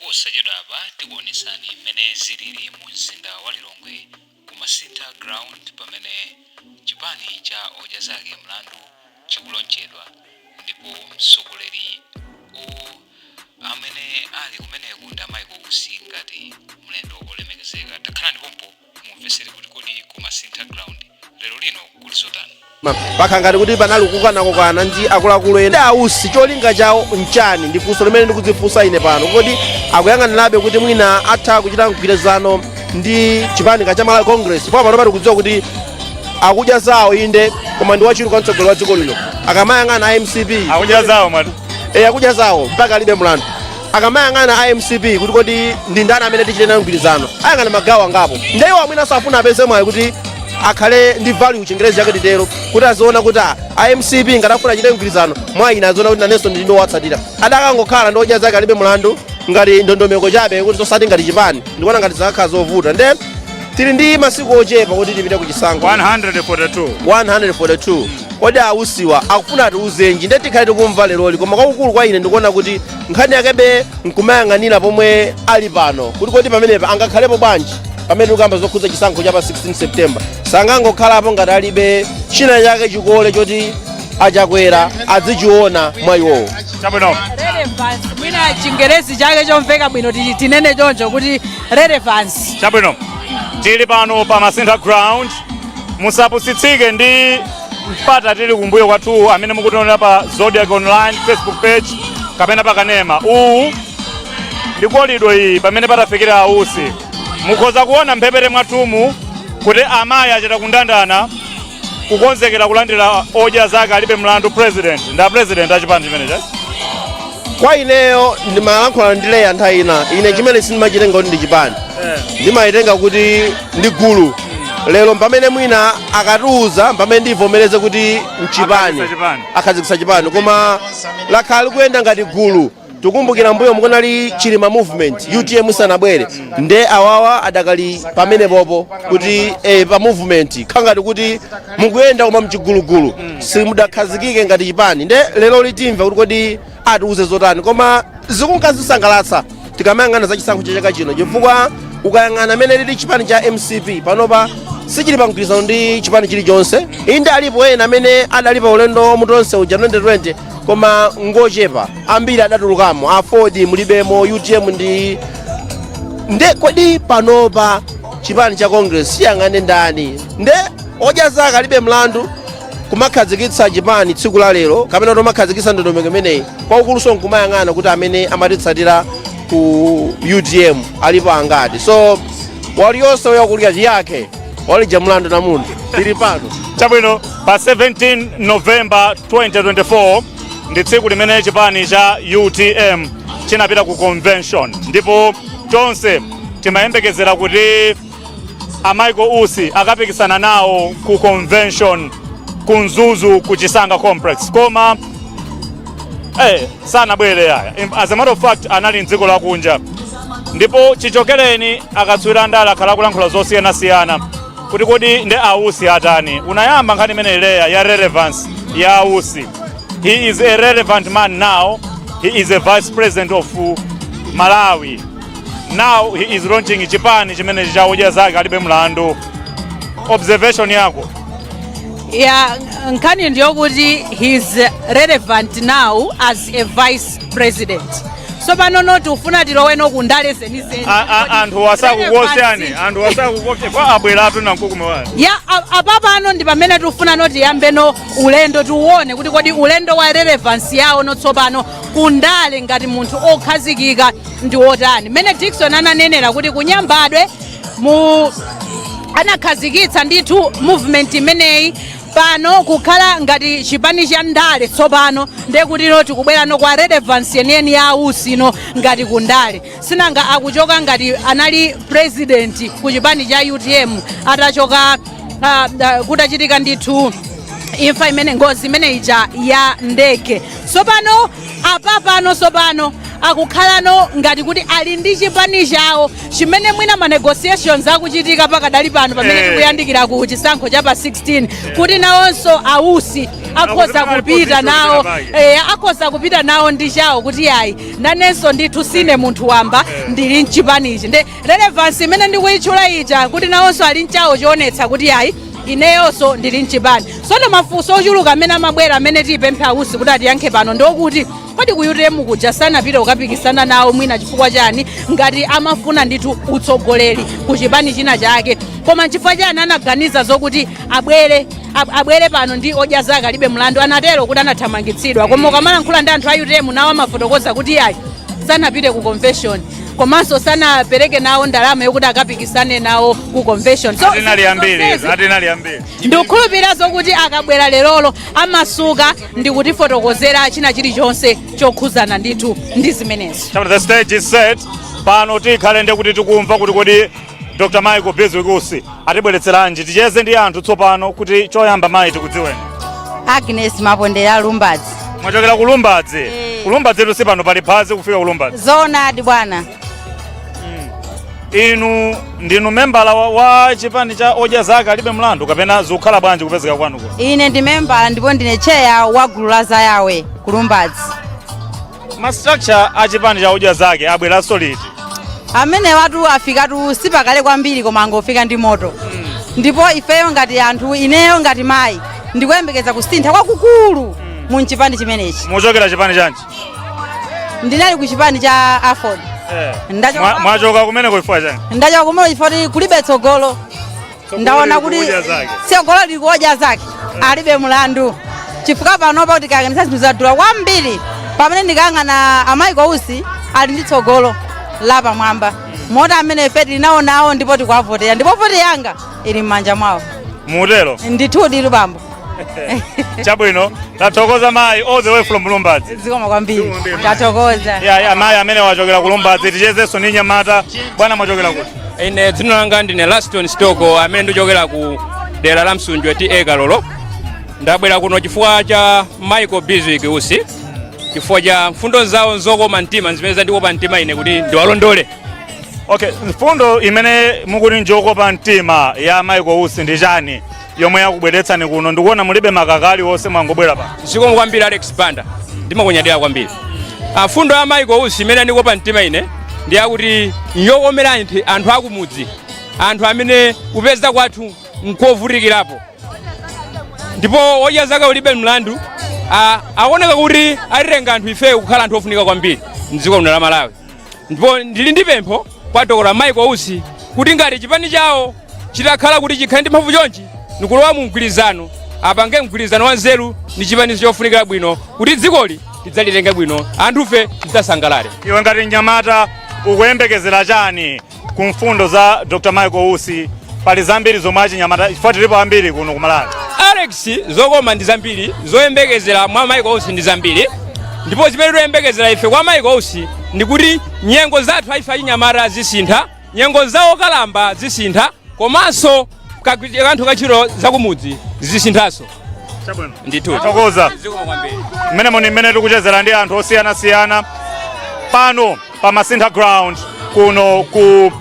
Posachedwapa tikuonesani mmene zilili mu mzinda wa Lilongwe ku Masintha Ground, pamene chipani cha Odya Zake Mlandu chikulonchedwa, ndipo mtsogoleri amene ali kumeneku ndi a Michael Usi ngati mlendo olemekezeka. Takhalani pompo mumvesere kuti kodi ku Masintha Ground lero lino kuli zotani. Pakhala ngati kuti panali kukanakokana ndi akuluakulu ena. Ausi cholinga chawo nchani? Ndi funso limene ndikudzifunsa ine pano. Kodi akuyang'anirabe kuti mwina atha kuchita mgwirizano ndi chipani cha Malawi Congress? Pano pano tikudziwa kuti akudya zawo inde, koma ndi wachiwiri kwa mtsogoleri wa dziko lino. Akamayang'ana a MCP Akudya zawo mwati? E, akudya zawo mpaka alibe mlandu. Akamayang'ana a MCP kuti kodi ndi ndani amene tichite nayo mgwirizano, ayang'ana magawo angapo. Ndeyo amwina safuna apeze mwayi kuti akhale ndi value, Chingerezi chake titero, kuti aziona kuti a MCP ngati afuna achite mgwirizano mwa ine, aziona kuti nanenso ndili ndiwowatsatira. Adakangokhala ndi Odya Zake Alibe Mlandu ngati ndondomeko chabe, kuti zosati ngati chipani, ndikuona ngati zakhala zovuta. Nde tili ndi masiku ochepa kuti tipite ku chisankho. 142. 142. Kodi ausiwa akufuna atiuzenji? Nde tikhale tikumva leroli. Koma kwakukulu kwa ine ndikuona kuti nkhani yakebe nkumayang'anira pomwe ali pano, kuti kodi pamenepa angakhalepo bwanji pamene tikuyamba zokhudza chisankho cha pa 16 September? Sangangokhalapo ngati alibe china chake chikole choti Achakwera azichiona mwa iwowo. Chabwino. Relevance, mwina Chingerezi chake chomveka bwino tinene choncho kuti relevance. Chabwino, tili pano pa Masintha Ground. Musapusitsike ndi mpata tili kumbuyo kwathu, amene mukutionera pa Zodiak Online Facebook page kapena pakanema uwu ndi corridor iyi pamene patafikira Ausi. Mukhoza kuona mphepete mwathumu kuti amayi achita kundandana kukonzekera kulandira Odya Zake Alibe Mlandu president. Nda president achipani chimenechi? Kwa ineyo, ndimalankhula ndi Leya nthawi ina, ine chimene sindimachitenga kuti ndi chipani, ndimayitenga kuti ndi gulu. Lero pamene mwina akatiuza, pamene ndivomereze kuti mchipani. Akhazikitsa chipani. Akhazikitsa chipani, koma lakhala likuyenda ngati gulu. Tikumbukira mbuyo mukunali Chilima Movement, UTM isanabwere. Nde awawa adakali pamenepopo kuti pa movement, khangati kuti mukuyenda koma mchigulugulu, simudakhazikike ngati chipani. Nde lero litimve kuti kodi atiuze zotani. Koma zikunkazisangalatsa tikamayang'ana za chisankho cha chaka chino, chifukwa ukayang'ana amene lili chipani cha MCP panopa, sichili pa mgwirizano ndi chipani chilichonse. Inde, alipo ena amene adali pa ulendo mutonse uja 2020, koma ngochepa, ambiri adatulukamo. AFORD mulibemo, UTM ndi nde kodi panopa chipani cha Congress chiyang'ane ndani? Nde Odya Zake Alibe Mlandu kumakhazikitsa chipani tsiku la lero, kapena kuti umakhazikitsa ndondomeko imeneyi, kwaukuluso nkumayang'ana kuti amene amatitsatira ku UTM alipo angati. So waliyonse uyakulya chiyake walija mlandu na munthu tili pano. Chabwino, pa 17 November 2024 ndi tsiku limene chipani cha UTM chinapita ku convention, ndipo tonse timayembekezera kuti a Michael Usi akapikisana nawo ku convention ku Mzuzu ku Chisanga Complex, koma sanabwere yaya. As a matter of fact, anali mdziko lakunja. Ndipo chichokereni akatswiri andale akhala akulankhula zosiyanasiyana kuti kodi ndi Ausi atani. Unayamba nkhani imene ileya ya relevance ya Ausi. He is a relevant man now. He is a vice president of Malawi. Now he is launching chipani chimene cha Odya Zake Alibe Mlandu. Observation yako? Ya, nkhani ndiyokuti he's relevant now as a vice president. So pano noti ufuna tiloweno kundale zenizeni. Anthu asakukuosani, anthu asakukuosani kwa abweratu na mkukume wanu. Ya, apapano ndi pamene tikufuna noti yambeno ulendo, tiuone kuti kodi ulendo wa relevance yawo notsopano kundale ngati munthu okhazikika ndi wotani. Mmene Dickson ananenera kuti kunyambadwe mu anakhazikitsa ndithu movement imeneyi, pano kukhala ngati chipani cha ndale tsopano, ndiye kuti no tikubwerano kwa relevance yeniyeni ya Ausino ngati kundale. Sinanga akuchoka ngati anali president ku chipani cha UTM, atachoka kutachitika ndithu imfa imene, ngozi imene ija ya ndege. Tsopano apa pano, tsopano Akukhalano ngati kuti ali ndi chipani chawo chimene mwina ma negotiations akuchitika pakadali pano pamene tikuyandikira ku chisankho cha pa 16, kuti nawonso Ausi akhoza Akuzimana kupita position nawo zinapake. Akhoza kupita nawo ndi chawo kuti ayi, nanenso ndithu sine munthu wamba, ndili mchipanichi. Nde relevance imene ndikuyitchula ija, kuti nawonso ali mchawo choonetsa kuti ayi, ineyonso ndili mchipani. Sono mafunso ochuluka amene amabwera, amene tiyipemphe Ausi kuti atiyankhe pano, ndokuti kodi ku UTM kuja sanapite kukapikisana nawo mwina chifukwa chani, ngati amafuna ndithu utsogoleri ku chipani china chake? Koma nchifukwa chani anaganiza zokuti abwere pano ndi Odya Zake Alibe Mlandu? Anatero kuti anathamangitsidwa, koma ukamalankhula ndi anthu a UTM, nawo amafotokoza kuti ayi, sanapite ku convention, komanso sanapereke nawo ndalama yokuti akapikisane nawo ku convention. So Atinali ambiri. Atinali ambiri. Ndikukhulupirira zokuti akabwera lerolo amasuka ndi kutifotokozera china chilichonse chokhuzana ndithu ndi zimenezo. Chapter, the stage is set. Pano tikhale ndi kuti tikumva kuti kodi Dr Michael Bizwick Usi atibweretseranji. Ticheze ndi anthu tsopano. Kuti choyamba, mayi, tikudziweni? Agnes Mapondera, Lumbadzi. Mwachokera ku Lumbadzi? Eh. Ku Lumbadzi si pano pali phazi kufika ku Lumbadzi? Zoonadi, bwana. Inu ndinu membala wa chipani cha Odya Zake Alibe Mlandu, kapena zikukhala bwanji kupezeka kwanu kuno? Ine ndi membala ndipo ndine chair wa gulu la Zayawe ku Lumbadzi. Ma structure a chipani cha Odya Zake abweranso liti? Amene watu afikatu sipakale kwambiri, koma angofika ndi moto. Ndipo ifeyo ngati anthu, ineyo ngati mayi, ndikuyembekeza kusintha kwakukulu mu chipani chimenechi. Muchokera chipani chanji? Ndinali ku chipani cha AFORD. Mwachoka kumeneko chifukwa chani? Ndachoka kumene chifukwa kuti kulibe tsogolo. Ndaona lili kuti kuodya zake. Tsogolo lili kuodya zake alibe mlandu, chifukwa panopa kuti tikayang'anitsa, zinthu zadula kwambiri, pamene ndikayang'ana a Michael Usi ali ndi tsogolo lapamwamba, moti amene ife tili nawo nawo ndipo tikuwavotera, ndipo voti yanga ili m'manja mwawo. Mutero? Ndithudi, lubambo. Chabwino, tathokoza mayi, all the way from Lumbadzi. Zikoma kwambiri, tathokoza. Ya, mayi amene wachokera ku Lumbadzi. Tichezenso ndi nyamata. Bwana, mwachokera kuti? Ine dzina langa ndine Laston Stoko, amene ndichokera ku dera la Msunjwe, T/A Kalolo. Ndabwera kuno chifukwa cha Michael Bizwick Usi, chifukwa cha mfundo zawo nzokoma mtima zimene zandikopa mtima ine kuti ndiwalondole. Okay, mfundo imene mukuti njokopa mtima ya Michael Usi ndi chani, yomwe yakubweretsani kuno? Ndikuona mulibe makaka aliwonse, mwangobwera pa. Zikomo kwambiri, Alex Banda, ndimakunyadira kwambiri. Mfundo ya Michael Usi imene andikopa mtima ine ndi yakuti nyokomera anthu akumudzi, anthu amene kupeza kwathu nkovutikirapo. Ndipo Odya Zake Ulibe Mlandu aoneka kuti atitenga anthu ifeyo kukhala anthu ofunika kwambiri mdziko lino la Malawi. Ndipo ndili ndi pempho kwa Dr Michael Usi kuti ngati chipani chawo chitakhala kuti chikhale ndi mphamvu chonchi, nikulowa mu mgwirizano, apange mgwirizano wa nzeru ndi chipani chofunikira bwino, kuti dzikoli tidzalitenge bwino, anthufe tidzasangalale. Iwe ngati mnyamata ukuyembekezera chani ku mfundo za Dr Michael Usi? Pali zambiri zomwe achinyamata, chifukwa tilipo ambiri kuno ku Malawi. Alex, zokoma ndi zambiri, zoyembekezera mwa Michael Usi ndi zambiri. Ndipo zimene toyembekezera ife kwa Michael Usi ndi kuti nyengo zathu ife achinyamata zisintha, nyengo zawo kalamba zisintha, komanso kanthu kantchito zakumudzi zisinthanso. Chabwino. Ndithu. Thokoza. Zikomo kwambiri. Mmene muni mmene tikuchezera ndi anthu osiyanasiyana pano pa Masintha Ground kuno ku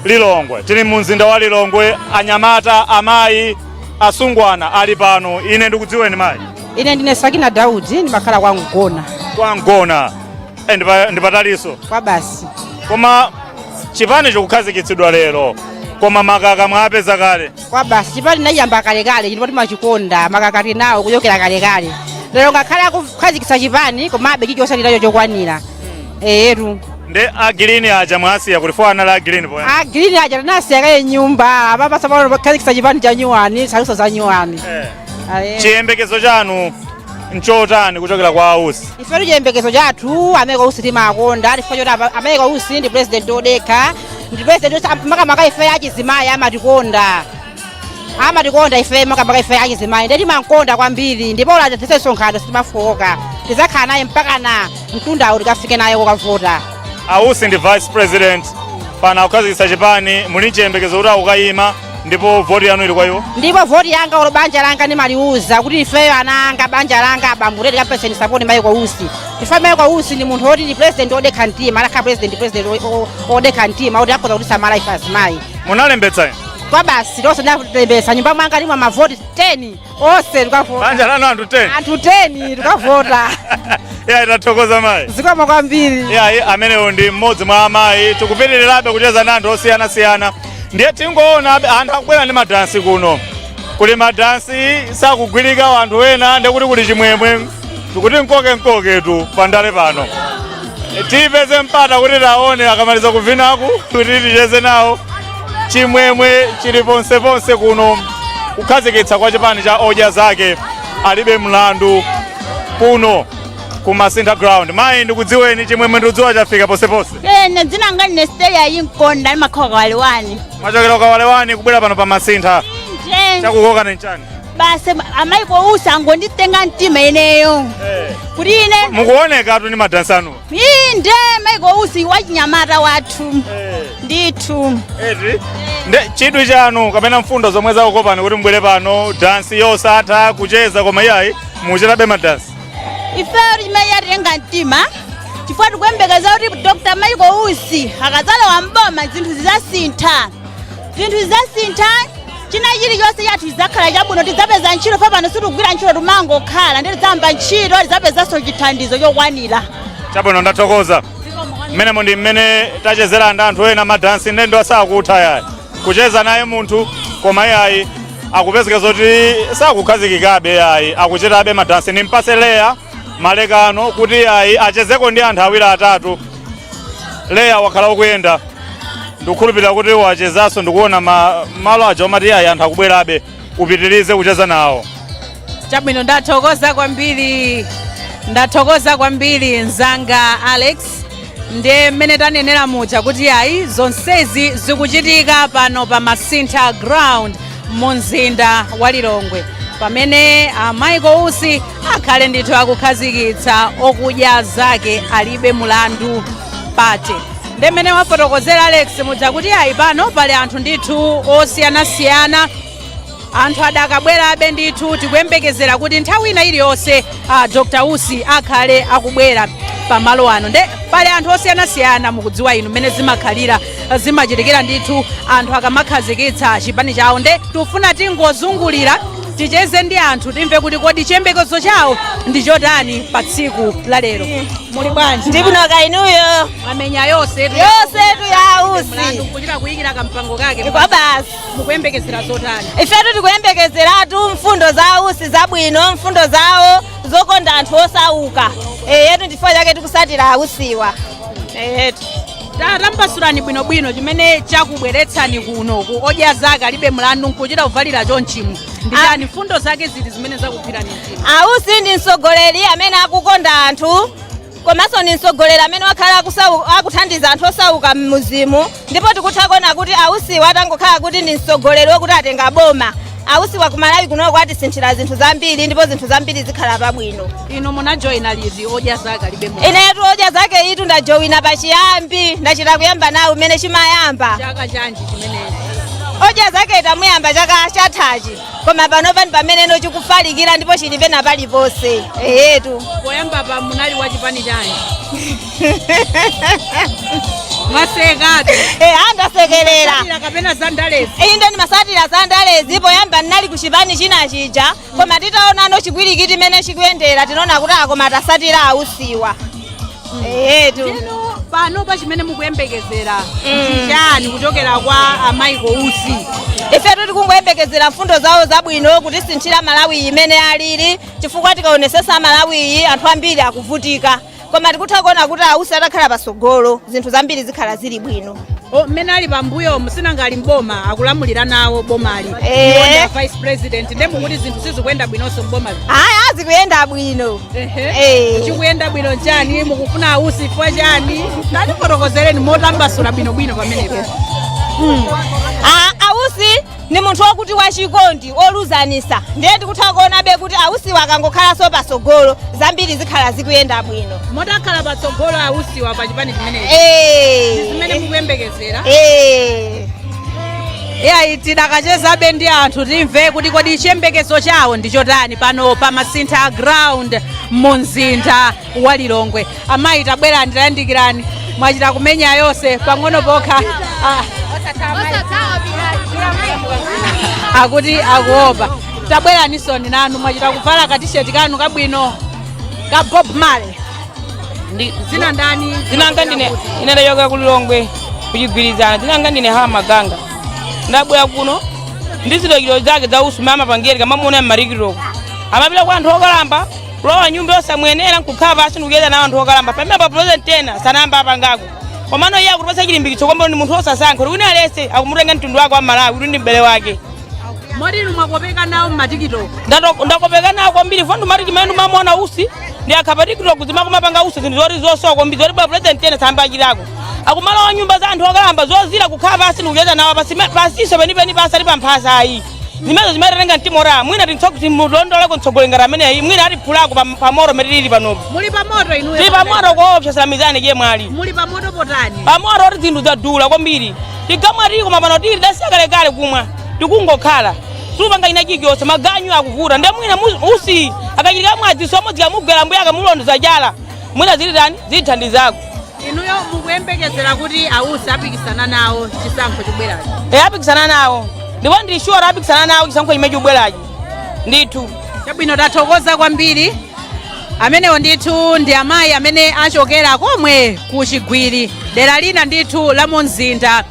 Lilongwe. Tili mu mzinda wa Lilongwe. Anyamata, amayi, asungwana ali pano. Ine ndikudziweni, mayi? Ine ndine Sakina Daudi, ndimakhala kwa Mgona. Kwa Mgona. Ndipatalinso. Kwa basi. Koma chipani chikukhazikitsidwa lero, koma makaka mwapeza kale? Kwa basi, chipani nachiyamba kalekale, ndipo timachikonda. Makaka tinawo kuchokera kalekale. Lero ngakhale akukhazikitsa chipani, komabe chilichonse tinacho chokwanira, eyetu. Ndi a green aja mwasiya kuti fo anali a green poya? A green aja tinasiya kaye nyumba apapa, sapano kukhazikitsa chipani cha nyuwani, saluso za nyuwani. Aye. Chiyembekezo chanu nchotani kuchokera kwa Ausi? Ifetu chiyembekezo chathu, a Michael Usi timakonda chifukwa choti a Michael Usi ndi president odekha, ndi president makamaka ife achizimayi amatikonda, amatikonda ife, makamaka ife achizimayi, ndiye timankonda kwambiri. Ndipo lathetsa msonkhano, sitimafowoka, tidzakhala naye mpaka na mtundawo tikafike naye kokavota. Ausi ndi vice president pano, akukhazikitsa chipani. Muli chiyembekezo kuti akukayima, ndipo voti yanu ili kwa iwo? Ndipo voti yanga, olo banja langa ndimaliuza kuti ifeyo, ana anga, banja langa, abambo, tikapeseni support Michael Usi. Chifukwa Michael Usi ndi munthu woti ndi president odekha mtima, alakhala president odekha mtima oti akhoza kutisamala ife azimayi. Munalembetsa inu? Kwa basi, tonse ndalembetsa. Nyumba mwanga limwa mavoti 10 onse tikavota. Banja lanu anthu 10? Anthu 10 tikavota. Ya, tathokoza mayi. Zikomo kwambiri. Yayi, amenewo ndi mmodzi mwa amayi. Tikupitirirabe kucheza na anthu osiyanasiyana, ndiye tingoona anthu akubwera ndi madansi. Kuno kuli madansi, sakugwirika anthu ena, ndikuti kuli chimwemwe, tikuti nkoke nkoketu pandale pano. Tipeze mpata kuti taone akamaliza kuvinaku kuti ticheze nawo. Chimwemwe chili ponseponse kuno, kukhazikitsa kwa chipani cha Odya Zake Alibe Mlandu kuno ku Masintha Ground. Mayi, ndikudziweni. Chimwemwe ndikudziwa chafika ponseponse. Ene dzina langa ndine Stella Yinkonda, ndimakhala Kawalewani. Mwachokera Kawalewani kubwera pano pa Masintha? Nje. Chakukokani nchani? Basi, a Michael Usi angonditenga mtima ineyo kuti ine Mukuonekatu ndi madansi anuwa. Inde, Michael Usi wachinyamata wathu ndithu. Eti, nde chidwi chanu kapena mfundo zomwe zakukopani kuti mbwere pano, dansi yosatha kucheza, koma iyayi, muchitabe madansi? Ifeyo chimene yatenga mtima, chifukwa tikuyembekeza kuti Dr Michael Usi akadzalowa mboma, zinthu zidzasintha, zinthu zidzasintha, china chilichonse chathu chidzakhala chabwino, tidzapeza ntchito. Fa pano sitikugwira ntchito, timangokhala, ndi tidzayamba ntchito, tidzapezanso chithandizo chokwanira. Chabwino, ndathokoza. Mmenemo ndi mmene tachezera ndi anthu ena. Madansi ndendo asakutha yayi, kucheza naye munthu, koma iyayi, akupezeka zoti sakukhazikikabe yayi, akuchitabe madansi. Nimpase Leya malekano kuti yayi, achezeko ndi anthu awiri atatu. Leya, wakhala ukuyenda, ndikukhulupirira kuti wachezanso, ndikuona malo aja omati yayi, anthu akubwerabe. Upitirize kucheza nawo. Chabwino, ndathokoza kwambiri, ndathokoza kwambiri mzanga Alex. Ndiye mmene tanenera muja kuti ayi, zonsezi zikuchitika pano pa Masintha Ground mu mzinda wa Lilongwe, pamene a Michael Usi akhale ndithu akukhazikitsa Okudya Zake Alibe Mulandu Party. Ndi mmene wafotokozera Alex muja kuti ayi, pano pali anthu ndithu osiyanasiyana, anthu adakabwerabe ndithu. Tikuyembekezera kuti nthawi ina iliyonse Dr Usi akhale akubwera pamalo ano. Nde pali anthu osiyanasiyana. Mukudziwa inu mmene zimakhalira, zimachitikira ndithu anthu akamakhazikitsa chipani chawo. Nde tikufuna tingozungulira, ticheze ndi anthu, timve kuti kodi chiyembekezo chawo ndi chotani pa tsiku la lero. Muli bwanji? Ndibwino, kainuyo? Mwamenya yonse? Yonse tu ya Usi. Mlandu kuchita kuyikira kampango kake. Kwa basi. Mukuyembekezera zotani? Ifetu tikuyembekezeratu mfundo za Usi zabwino, mfundo zawo zokonda anthu osauka. Eyetu, ndifukwa chake tikusatira Ausiwa, eyetu. Tatambasulani bwinobwino chimene chakubweretsani kuno ku Odya Zake Alibe Mlandu, nkuchita kuvalira chonchimu, nditani? Mfundo zake zili zimene zakugwirani mtima? Ausi ndi mtsogoleri amene akukonda anthu, komanso ndi mtsogoleri amene wakhala akuthandiza anthu osauka m'muzimu. Ndipo tikutha kuona kuti Ausiwa atangokhala kuti ndi mtsogoleri wokuti atenga boma, Ausiwa ku Malawi kunoko atisinthira zinthu zambiri, ndipo zinthu zambiri zikhala pabwino. Inu munajoyina liti Odya Zake Alibe Mlandu? Inetu Odya Zake itu ndajowina pachiyambi, ndachita kuyamba nawo mmene chimayamba. Chaka chanji chimenechi? Odya Zake tamuyamba chaka chathachi, koma panopa ndi pameneno chikufalikira ndipo chili pena paliponse, eyetu. Poyamba pa munali wa chipani chanji? Mwasekatu. Eh, andasekerera. Masatira kapena zandalezi? Inde, ndimasatira zandalezi. Poyamba ndinali ku chipani china chija, koma titaonano chipwirikiti imene chikuyendera, tinaona kuti akoma tasatira Ausiwa, eyetu. Inu pano pa chimene mukuyembekezera chani kuchokera kwa a Michael Usi? Ifetu tikungoyembekezera mfundo zawo zabwino kutisinthira Malawi imene alili, chifukwa tikaonesesa Malawiyi, anthu ambiri akuvutika, koma tikutha kuona kuti Ausi atakhala pasogolo, zinthu zambiri zikhala zili bwino. O, mmene ali pambuyo musinanga ali mboma, akulamulira nawo bomali, iwo ndi a vice president, nde mukuti zinthu sizikuyenda bwinonso mbomali? Aya, zikuyenda bwino. Chikuyenda bwino chani? Mukufuna Ausi chifukwa chani? Tatifotokozereni motambasula bwinobwino pamenepo. Ah, Ausi ni munthu wokuti wachikondi, oluzanisa, ndiye tikutha kuonabe kuti Ausiwa akangokhalanso pasogolo, zambiri zikhala zikuyenda bwino. Motakhala patsogolo Ausiwa pa chipani chimenechi, zimene mukuyembekezera? Eh. Iyayi, tidakachezabe ndi anthu, timve kuti kodi chiyembekezo chawo ndi chotani pano pa Masintha Ground. Mu mzinda wa Lilongwe. Amayi, tabwera, ndiyandikirani. Mwachita kumenya yonse pang'ono pokha. Ah, akuti akuopa. Tabweranisoni nanu, mwachita kuvala katisheti kanu kabwino ka Bob Marley. Zina ndani? Zinanga ndine, ine ndachoka ku Lilongwe kuchigwirizana. Zinanga ndine Hawa Maganga. Ndabwera kuno ndi zilokilo zake za Usi mama pangeri kamamuona mmarikiroko amapita kwa anthu okalamba, kulowa nyumba yosamwenera, nkukhala pasi ndikuyeza nawo anthu okalamba. Pamene pa president ena sanamba apangako, komano iye akutipatsa chilimbikitso kwambiri. Ndi munthu osasankha kuti wina alese akumutenga mtundu wake wa Malawi kuti ndi m'bale wake. Moti inu mwakopeka nawo mmatikitoko? Ndakopeka nawo kwambiri. Fo ndimati chimene ndimamuona Usi ndi akhapa TikTok zimakumapanga Usi zinthu zoti zosowa kwambiri, zoti bwa president ena sambachitako. Akumalowa nyumba za anthu okalamba zozira, kukhala pasi ndikucheza nawo pasi pasiso penipeni, pasi ali pamphasa ayi. Zimenezo zimatenga mtima ora mwina timulondoleko mtsogoleri ngati ameneyi, mwina atiphulako pamoro mene tilili panopo. Muli pamoto inuyo? Tili pamoto koopsa, salamizane je mwali. Muli pamoto potani? Pamoto oti zinthu zadula kwambiri. Tigamwa tili koma pano tili dasiya kalekale kumwa, tikungokhala supanga ina chilichonse, maganyu akuvuta. Nde mwina Usi akachitika mwadzi somo zikamugwera mbuya akamulondoza chala, mwina zili tani, zilithandizako. Inuyo mukuyembekezera kuti Ausi apikisana nawo chisankho chikubwerachi? E, apikisana nawo, ndipo ndi sure apikisana nawo chisankho chimene chikubwerachi ndithu. Chabwino, tathokoza kwambiri. Amenewo ndithu ndi amayi amene achokera komwe ku Chigwiri, dera lina ndithu la mu mzinda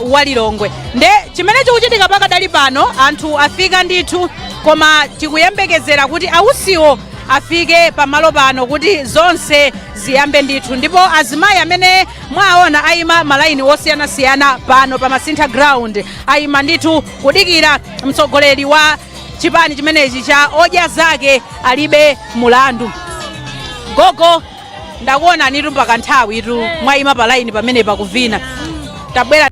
wa Lilongwe. Nde chimene chikuchitika pakadali pano, anthu afika ndithu, koma tikuyembekezera kuti Ausiwo afike pamalo pano kuti zonse ziyambe ndithu. Ndipo azimayi amene mwaona ayima malaini osiyanasiyana pano pa Masintha Ground ayima ndithu kudikira mtsogoleri wa chipani chimenechi cha Odya Zake Alibe Mulandu. Gogo, ndakuona nitu mpaka nthawi itu mwayima pa laini pamene pakuvina. Tabwera.